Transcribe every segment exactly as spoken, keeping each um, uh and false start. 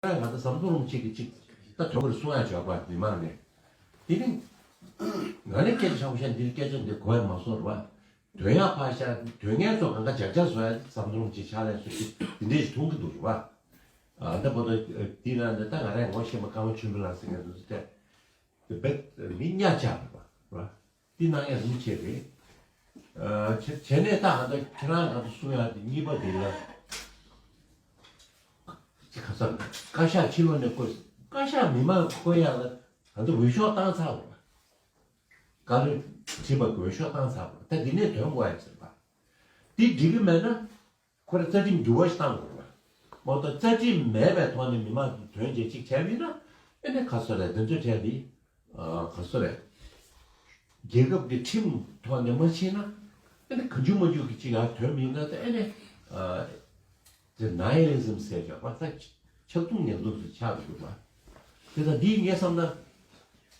ང་ཚོ་ཟམ་གདོང་རིན་པོ་ཆེ་གི་ཅིག་ད་དོན་གྱི་གསུང་ཡ་བྱོས་པ་མི་མང་ནས། དེ་ནི་ང་ནི་སྐད་ཆ་ཆེན་པོ་བཤད། འདིར་སྐད་ཆ་འདི་གོ་ཡ་མ་སོང་ར་བ། དོན་ཡ་ཕར་བཞག་དོན་ངན་ཚོ་གང་ག་འཇག་འཇག་བཟོ་ཡ་ཟམ་གདོང་རིན་པོ་ཆེ་ཕྱག་ལས་སུ་ཅིག་དེ་འདྲས་ཞིག་མཐོང་གི་འདུག་ར་བ། ཨ་ད་བོ་ད་དེ་ན་འདི་ད་ང་རང་ངོ་ཤེས་པ་ཀརྨ་ཆོས་འཕེལ་ལགས་ཟེར་མཁན་དེ་ཚོ་དེ་དེ་བེད་མི་གཉའ་ཆག་རེད་པ་ར། འདི་གནང་ཡ་རིན་ཆེ་རེད། ཨ་བྱས་བྱས་ནས་ད་ཨ་ད་ཁྱེད་རང་ང་ཚོ་གསུང་ཡ་དེ་གཉིས་པ་དེ་ལ་ཁ་སང་བཀའ་ཤག་ཕྱི་ལོགས་ནས་བསྐོས། བཀའ་ཤག་མི་མང་བསྐོ་ཡ་ལ་ཨ་ད་འོས་ཤོག་བཏང་ཚར་བ། བཀའ་བློན་ཁྲི་པ་གི་འོས་ཤོག་བཏང་ཚར་བ། ད་འདི་ནས་དོན་གོ་ཡ་ཟེར་བ། འདི་འགྲིག་གི་མེད་ན། ཁོ་རང་རྩ་ཁྲིམས་འགྱུར་བ་ཞིག་བཏང་དགོས་རེད་པ། མ་གཏོགས་རྩ་ཁྲིམས་མེད་པའི་ཐོག་ནས་མི་མང་དོན་བྱེད་ཅིག་བྱས་པ་ཡིན་ན། ཨེ་ནས་ག་སོ་རེད། དེ་ཚོའི་གྲས་འདི་ག་སོ་རེད། རྒྱལ་ཁབ་ཀྱི་ཁྲིམས་ཐོག་ནས་མ་ཕྱིན་ན། ཨེ་ནས་གང་བྱུང་མང་བྱུང་གི་ཅིག་ཡར་ཐོན་མིན་ན་ད་ཨེ་ནས་དེ་ནའི་ཧི་ལི་ཛིམ་ཟེར་ཡོད་པ། ད་ཆགས་སྡང་ཉམས་སྡང་དུ་ཆགས་འདུག་པ། དེ་ད་འདི་ངས་བསམ་ན་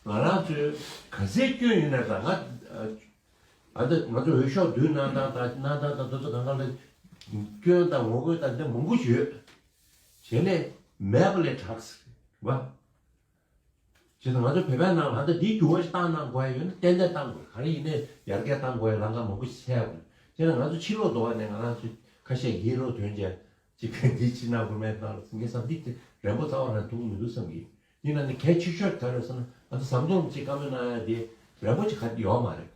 ང་རང་ཚོས་ག་ཚད་སྐྱོན་ཡོད་ན། ད་ང་ཨ་ད་ང་ཚོ་འོས་ཤོག་བསྡུས་གནང་སྟངས་དང་གནང་སྟངས་དང་དེ་ཚོ་གང་ག་ལ་སྐྱོན་དང་ངོ་རྒོལ་དང་འདི་མང་པོ་ཞིག་ཡོད། བྱས་ནས་མེད་པ་ལས་དྲག་ཟེར་བ། བྱས་ཙང་ང་ཚོ་བོད་པའི་ནང་ལ་ད་འདི་འགྱུར་བ་ཞིག་བཏང་གནང་དགོས་ཡ་ཡོད་ན་ཏན་ཏན་བཏང་དགོས། ག་རེ་ཡིན་ནའི་ཡར་རྒྱས་བཏང་དགོས་ཡ་ལམ་ཁ་མང་པོ་ཞིག་འཚོལ་དགོས། བྱས་ན་ང་ཚོ་ཕྱི་ལོགས་འགྲོ་བ་ནས་ང་རང་ཚོ་ཁ་ཤས་ཡིད་རོ་དོན་བྱས་ཅིག་འདི་ཕྱི་ནང་དགོས་མེད་གནང་ལ་ངས་བསམ་འདི་དེ་རན་པོ་རྩ་བ་རང་མཐོང་གི་མི་འདུག་བསམ་གི། ཡིན་ན་ནི་གལ་ཆེ་ཤོས་ག་རེ་ཟེར་ན། ང་ཚོ་ཟམ་གདོང་རིན་པོ་ཆེ་བཀའ་མོལ་གནང་ཡ་དེ་རན་པོ་ཅིག་ག་ཡོད་མ་རེད།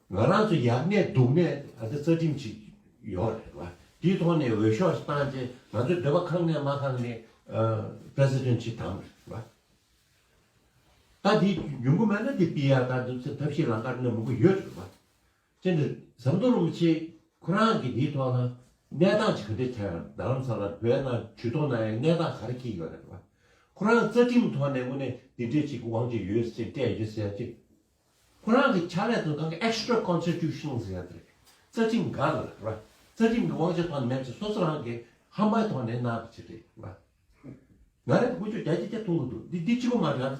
ང་རང་ཚོ་ཡག་ནས་སྡུག་ནས་ཨ་ད་རྩ་ཁྲིམས་ཅིག་ཡོད་རེད་བ། དེའི་ཐོག་ནས་འོས་ཤོག་ཅིག་བཏང་རྗེས་ང་ཚོ་འདོད་པ་ཁེངས་ནས་མ་ཁེངས་ནས་ཨ་པི་རེ་སི་ཌེན་ཊི་ཅིག་བདམས་རེད་བ། ད་དེ་ཡོང་གི་མེད་ན་དེ་ཕུད་ཡ་ད་དུང་ཚེ་ཐབས་ཤེས་ལམ་ཁ་ནས་མང་པོ་ཡོད་རེད་བ། ཅེས་འདི་ཟམ་གདོང་རིན་པོ་ཆེ་ཁོ་རང་གི་དེའི་ཐོག་ལ་གནས་སྟངས་ཅིག་ག་འདྲས་ཆགས་ཡོད། རྡ་རམ་ས་ལ་བོད་ནང་ཇུས་གཏོགས་གནང་ཡའི་གནས་སྟངས་ག་རེ་འཁེལ་ཡོད་རེད་བ། ཁོ་རང་རྩ་ཁྲིམས་ཐོག་ནས་དངོས་གནས་འདི་འདྲས་ཅིག་དབང་ཆ་ཡོད་ཅེས་སྤྲད་ཡོད་ཟེར་ཅིག་ཁོ་རང་གི་ཕྱག་ལས་དང་གང་གི་ཨེག་སི་ཊྲ་ཀོན་སི་ཊི་ཊུ་ཤ་ནལ་ཟེར་ཡ་དེ་རེད། རྩ་ཁྲིམས་འགལ་ལ་ར། རྩ་ཁྲིམས་ཀྱི་དབང་ཆ་ཐོག་ནས་མེད་ཅེས་སོ་སོ་རང་གི་ཧམ་པའི་ཐོག་ནས་གནང་བ་ཅིག་རེད་ར། ང་རང་ཀུ་ཅོ་རྒྱ་ཆེ་རྒྱ་མཐོང་གི་འདུག་འདི་འདི་གཅིག་པོ་མ་རེད།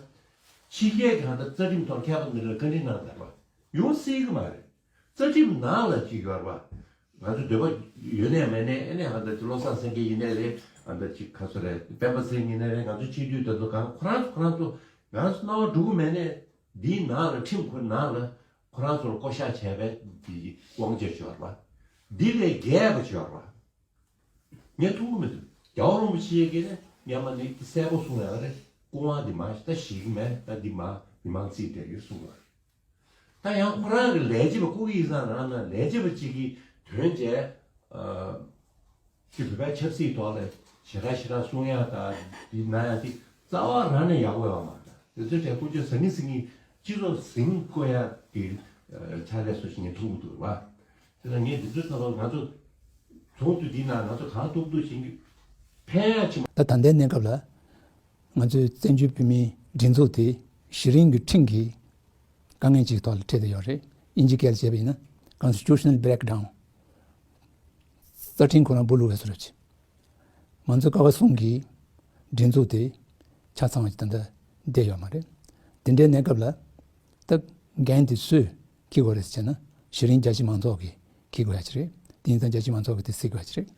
ཕྱི་རྒྱལ་གྱི་ཧ་ད་རྩ་ཁྲིམས་ཐོག་མཁས་པ་འདི་འདྲ་བཀའ་འདྲི་གནང་དང་ར། ཡོང་སྲིད་གི་མ་རེད། རྩ་ཁྲིམས་ནང་ལ་ཅིག་ཡོད་ར། ང་ཚོ་འདོད་པ་ཡོད་ནས་མེད་ནས་ཨེ་ནས་ཧ་ད་ཅིག་བློ་བཟང་སེང་གེ་ཡིན་ནའི་རེད། ཨ་ད་ཅིག་ག་ཚོད་རེད། སྤེན་པ་ཚེ་ཡིན་ནའི་རེད། ང་ཚོ་སྤྱི་འཐུས་དེ་ཚོ་གང་ཁོ་རང་ཚོ་ཁོ་རང་ཚོ་ང་ཚོ་སྣང་བ་འགྲོ་གི་མེད་ནས། འདིའི་ནང་ལ་ཁྲིམས་ཁོ་ནང་ལ་ཁོ་རང་ཚོར་བསྐོ་བཞག་བྱས་པའི་འདི་དབང་ཆ་ཅིག་ཡོད་ར། འདི་ལས་རྒྱས་པ་ཅིག་ཡོད་ར། ངས་མཐོང་གི་མི་འདུག་རྒྱལ་བ་རིན་པོ་ཆེ་གིས་ནི་སྔོན་མ་ནས་གསལ་པོ་གསུངས་ཡོད་རེད། སྐུ་དབང་འདི་མ་ད་ཞིག་མེད། ད་འདི་མ་མི་མང་རྩིས་བསྡད་ཡོད་གསུངས་ཡོད་རེད། ད་ཡང་ཁོ་རང་གི་ལས་བྱེད་པ་སྐུ་སྒེར་ཡིག་ཚང་རང་ན་ལས་བྱེད་པ་གཅིག་གིས་དོན་བྱས། ཨ་ཅིག་བོད་པའི་ཆབ་སྲིད་ཐོག་ལ་ཞེ་དྲག་ཞེ་དྲག་གསུང་ཡ་ད་འདི་ན་ཡ་དེ་རྩ་བ་རང་ནས་ཡག་པོ་ཡོད་མ་རེད། དེ་ཚོའི་གྲས་ཀུ་ཅོ་ཟང་ངེ་ཟིང་ངེ་སྤྱི་ཚོགས་ཟིང་བསྐོ་ཡ་གི་ཕྱག་ལས་སུ་ཞིག་ངས་མཐོང་གི་འདུག་བ། དེ་ལ་ངས་འདི་ཚོའི་ཐོག་ལ་ང་ཚོ་ཚོགས་འདུ་འདི་ན་ང་ཚོ་གང་ཐུབ་ཐུབ་བྱེད་ཀྱི་ཕན་ཡ་ཆེ་མ། ད་ད་ལྟའི་གནས་སྐབས་ལ་ང་ཚོའི་བཙན་བྱོལ་བོད་མིའི་སྒྲིག་འཛུགས་དེ་གཞི་རིམ་གྱི་ཁྲིམས་ཀྱི་དཀའ་ངལ་ཅིག་ཐོག་ལ་འཕྲད་དེ་ཡོད་རེད། དབྱིན་ཇི་སྐད་ལ་བྱས་པ་ཡིན་ན་constitutional breakdown། རྩ་ཁྲིམས་ཁོ་རང་སྦུག་ལུག་བས་སུ་རེད། མང་གཙོ་ཀ་བ་གསུམ་གྱི་སྒྲིག་འཛུགས་དེ་ཆ་ཚང་བ་ཞིག་ད་ལྟ་བསྡད་ཡོད་མ་རེད། དེ་འདྲའི་གནས་སྐབས་ལ་ད་འགན་དེ་སུས་འཁྱེར་དགོས་རེད་ཟེར་ན། གཞི་རིམ་རྒྱ་ཆེ་མང་ཚོགས་ཀྱིས་འཁྱེར་དགོས་ཡ་ཅིག་རེད། དེ་ཡིན་ཙང་རྒྱ་ཆེ་མང་ཚོགས་ཀྱིས་དེ་སེལ་དགོས་ཡ་ཅིག་རེད།